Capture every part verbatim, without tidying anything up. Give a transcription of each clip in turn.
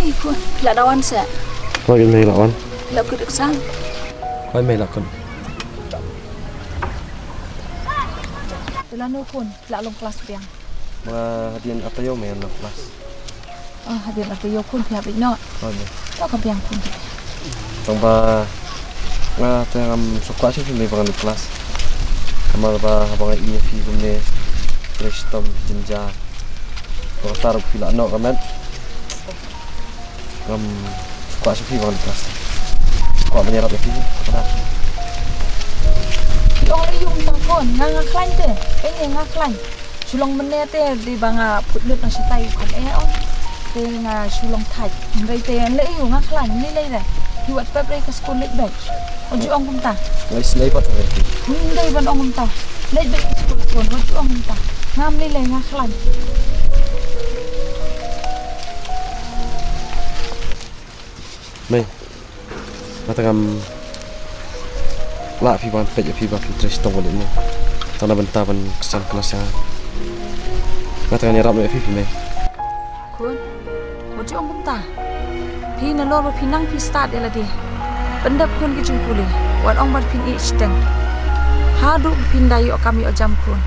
Khun, la da wan se. Hooid mei, la wan. La kut exam. Hooid mei, la kut. Te lano khun, la long klas biang? Nga hadien ar taïew mei long klas. Ah, hadien ar taïew khun phi hap leit noh. Hooid mei. To ka biang khun. Tang ba nga te ngam sngewkwah shuh phi mei ba ngan leit klas. Namar ba haba nga ïohi phi kumne, trei shitom, jynjar. Ba kata ruh phi lah noh ka met. Ngam kwah shuh phi ba ngan leit klas. Kwah ban ïarap ïa phi. Phi ong ïa u mynta khun, nga nga khlaiñ te. Eng ïa nga khlaiñ. Shu long mynne te dei ba nga put lut na shatai u khan eh ong. Te nga shu long thait. Hynrei te lei ïa u nga khlaiñ, lei lei re. Phi wat pep re ka skul leit beit. Wat ju ong kumta. Ngai snei pat ngai ti. Ym dei ban ong kumta. Leit beit ka skul khun, wat ju ong kumta. Ngam lei lei nga khlaiñ. Mei. Nga te ngam lah phi ban peit ïa phi ba phi trei shitom wan ine. Tang na bynta ban kyrshan klas ïa nga. Nga te ngan ïarap noh ïa phi phi mei. Khun, wat ju ong kumta. Phi nalor ba phi nang phi stad ïa lade. Pyndep khun ki jingpule. Wat ong ba phin ïeh shiteng. Haduh ba phin da ïoh kam ïoh jam khun.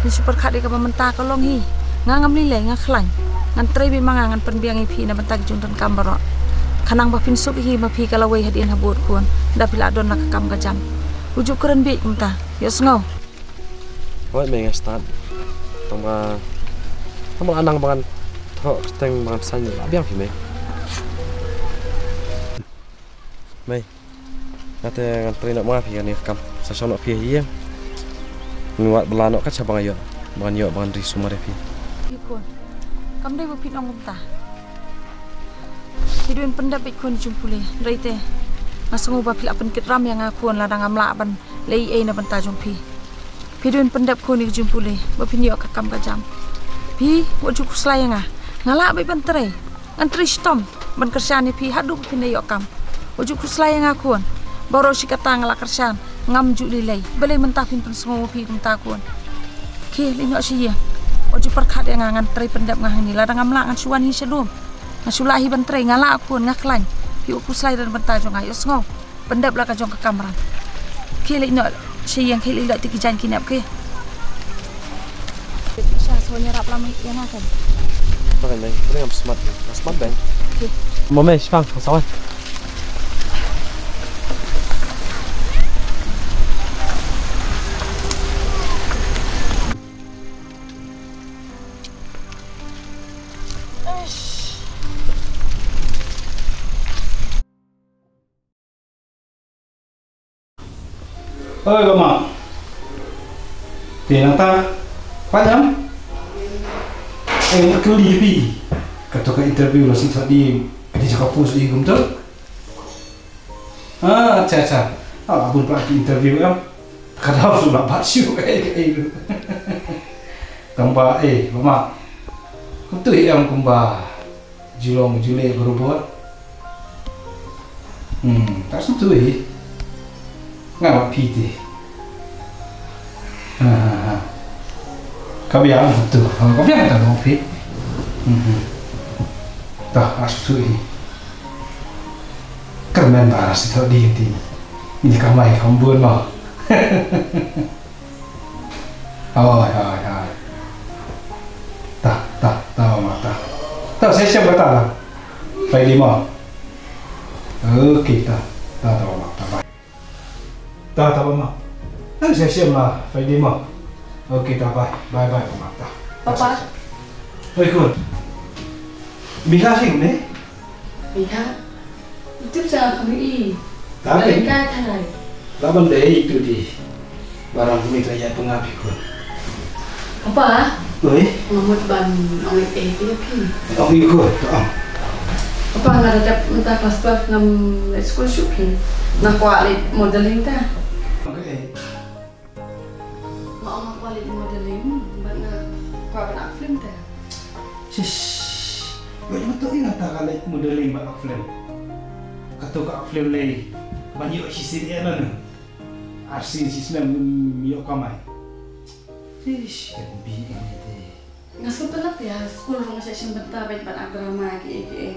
Phin shu pyrkhat ïa kaba mynta ka long hi. Nga ngam lei lei nga khlaiñ. Ngan trei beit ma nga ngan pynbiang ïa phi na bynta ki jingdonkam baroh. Khnang ba phin suk hi ma phi ka lawei hadien habud khun. Da phi lah don la ka kam ka jam. Wat ju kren beit kumta. Ïohsngew. Hooid mei nga stad. Tang ba, tang ba la nang ba ngan thoh kyrteng ba ngan sign la biang phi mei. Mei. Nga te ngan trei noh ma phi kane ka kam. Sa shong noh phi ha ïing. Ngan wad bylla noh kat shaba nga ïoh. Ba ngan ïoh ba ngan ri sumar ïa phi. Ïa khun. Kam dei ba phin ong kumta. Phi dei ban pyndep beit khun jingpule. Hynrei te nga sngew ba phi la pynkit ram ïa nga khun lada ngam lah ban leh ei ei na bynta jong phi. Phi dei ban pyndep khun ïa ka jingpule ba phin ïoh ka kam ka jam. Phi wat ju khuslai ïa nga. Nga lah beit ban trei. Ngan trei shitom ban kyrshan ïa phi haduh ba phin da ïoh kam. Wat ju khuslai ïa nga khun. Baroh shi katta nga la kyrshan. Ngam ju lei lei. Balei mynta phin pynsngew ïa phi kumta khun. Khie leit noh sha ïing. Wat ju pyrkhat ïa nga ngan trei pyndep nga hangne. Lada ngam lah ngan shu wan hi sha dum. Nga shu lah hi ban trei nga lah khun nga khlaiñ. Phi wat khuslai da bynta jong nga ïohsngew. Pyndep la ka jong ka kamram. Khie leit noh sha ïing khie leit lait te ki jaiñ ki nep khie. Sha shu ïarap lam ïa nga kan. Ba kan dei, ba ngam smat, ngam smat bang. Khie. Mo mei, shipang, sa wan. Oi, Bama. Te nangta, pat ïam? Eh, ngat kylli ïa phi. Kato ka interview la sngewthuh di, di jaka post di kumto. Ah, acha, acha. Ah, bun pat ki interview em. Ka dei su la bat shu, eh, eh. Tang ba, eh, Bama. Kumto em kumba. Ju long ju leh barabor. Hmm, ta sngewthuh hi. Nga la phi te. Ha, ha, ha. Ka biang tu. Ha, ka biang ta long phi. Hmm, hmm. Ta sngewthuh hi. Kyrmen ba sngewthuh di ti. Ni ka mai ka bun ma. Hoi, hoi, hoi. Ta, ta, ta, ma, ta. Ta, sa shem kata la. Friday ma. Okay, ta, ta, ta, ma, ta, bye. Ta, ta, ma. Ta, sa shem la, Friday ma. Okay, ta, bye. Bye, bye, ma, ta. Papa. Oi, khun. Mila sing ne? Mila. Tip sa kami i. Tapi. Alika tharai. Laban dei itu di. Barang ni ka ya pengapi ko. Apa? Oi. Ngamut ban ong i eh dia pi. Ong i ko. Apa nga dah dap mentah kelas twelve ngam leh school shoot pi. Nga kwah leh modeling ta. Okay. Ma ong nga kwah leh modeling, bad nga kwah ban act film te. Shish. Ïoh mynta ïa nga ta ka leh modeling bad act film. Kato ka act film lei ban ïoh shisien ïa lano. Arsien shisnem ïoh kamai. Shish, kan bi ïa te. Nga sngewtynnat ïa skul ruh nga shah shim bynta bad ban act drama kiei kiei.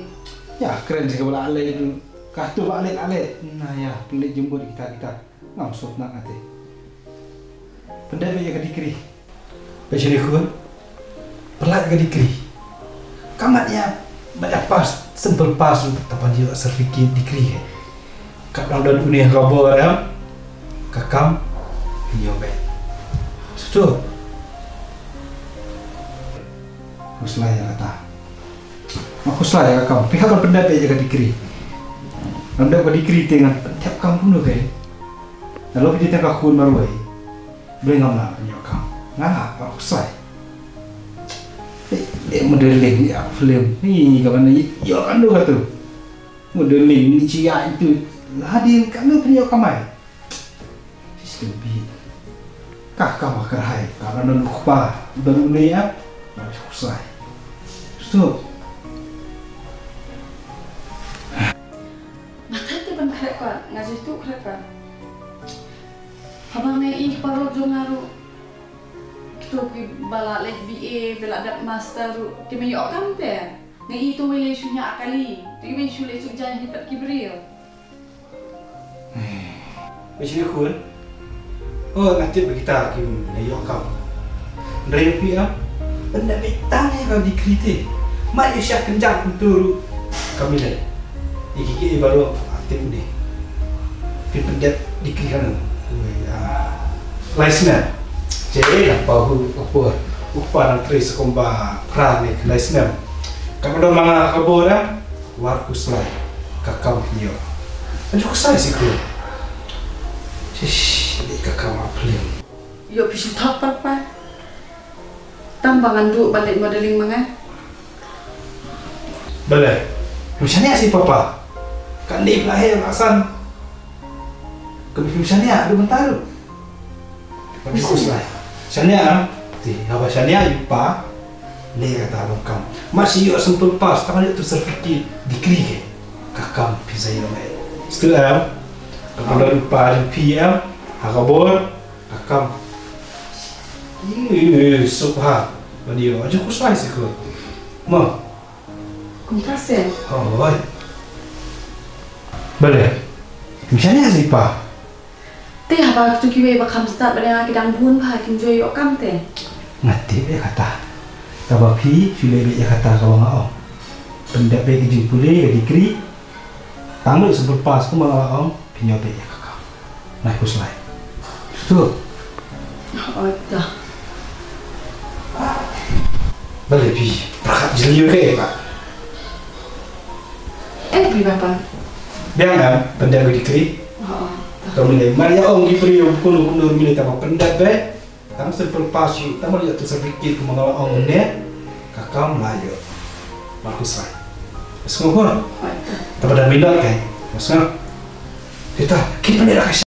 Ïa, kren sha kaba la leh tu. Katu ba leh, leh. Na ïa, pynleit jingmut kita kita. Ngam sngewtynnat nga te. Pyndep ïa ka degree. Pynshai khun. Pynlait ka degree. Ka mat ïa, mat ïa pass, simple pass ruh, tang ban ïoh certificate degree eh. Kat dang don une ha ka bor em. Ka kam ïoh beit. Sngewthuh. Khuslai ïa kata. Ma khuslai ïa ka kam. Phi hap ban pyndep ïa ka degree. Ngan dep ka degree te ngan pyndep kam kumno ke. Nalor phi te ka khun marwei. Blei ngam lah ban ïoh kam. Nga ha ka khuslai. Eh, eh, modeling ïa film. Ni ka ban ïoh kam tu ka tu. Modeling ni cia itu. Hadien kam tu phi ïoh kamai. Sis kempi. Ka kam ka kyrhai. Ka ban nang kpa. Baru ni ïa. Baru khuslai. Stop. Matai te ban khreh pat, nga ju tu khreh pat. Haba nga i paralok jong nga ruh. Kito kiba la leh B A, ba la dep master ruh. Ki me ïoh kam te. Nga i to wei lei shu ñiah kali. To wei shu leh shu jaiñ hi pat ki briew. Ba shi khun. Oh, nga tip ba kita kim la ïoh kam. Hynrei phi am, pyndep beit tang ïa ka degree te. Mat ïa sha kynjang kumto ruh kam ïaleh. Ïa ki ki baroh nga tip ne. Phi pyndep degree kan. Lai snem. Jai la pa hu u por. U pa nang trei sa kumba phra ne lai snem. Ka ba don ma nga ka bor eh. Wat khuslai, ka kam phi ïoh. Ajo khuslai shi khun. Shish, dei ka kam ha film. Ïoh phi shu thok pat pa. Tang ba ngan duh ban leit modeling ma nga. Balei? Phim shaniah shi papa. Kan dei phi la heh la san. Ka phim shaniah, haduh mynta ruh. Phi khuslai. Shaniah, ah. Te, haba shaniah ïa u pa. Leh kata ba kam. Mat shi ïoh simple pass, tang ïoh tu certificate degree ke. Ka kam phi sa ïoh mai. Stu em. Ka pynlong u pa jong phi em. Ha ka bor. Ka kam. Ih, suk ha. Ba dei ïoh. Ajo khuslai shi khun. Mo. Kumta se. Hoi. Balei? Phim shaniah shi pa. Te haba kito kiwei ba kham stad ba dang ki dang bun ba kim ju ïoh kam te. Nga tip ïa kata. Kaba phi, phi leh beit ïa kata kaba nga ong. Pyndep beit ka jingpule ka degree. Tang ba simple pass kumba nga la ong, phin ïoh beit ïa ka kam. Nga khuslai. Sngewthuh? Oh, to. Balei phi pyrkhat jylliew ke ba? Eh, phi ba pa? Biang em, pyndep ka degree. Oh, oh, to. Tang mynne, mar ïa ong ki briew kumno kumno mynne tang ba pyndep eh. Tang simple pass ïa, tang ba ïa tu certificate kumba nga la ong mynne. Ka kam la ïoh. Mar khuslai. Sngewthuh? Oh, to. Tang ba da minot ke. Sngewthuh? Kita, ki pyndep ka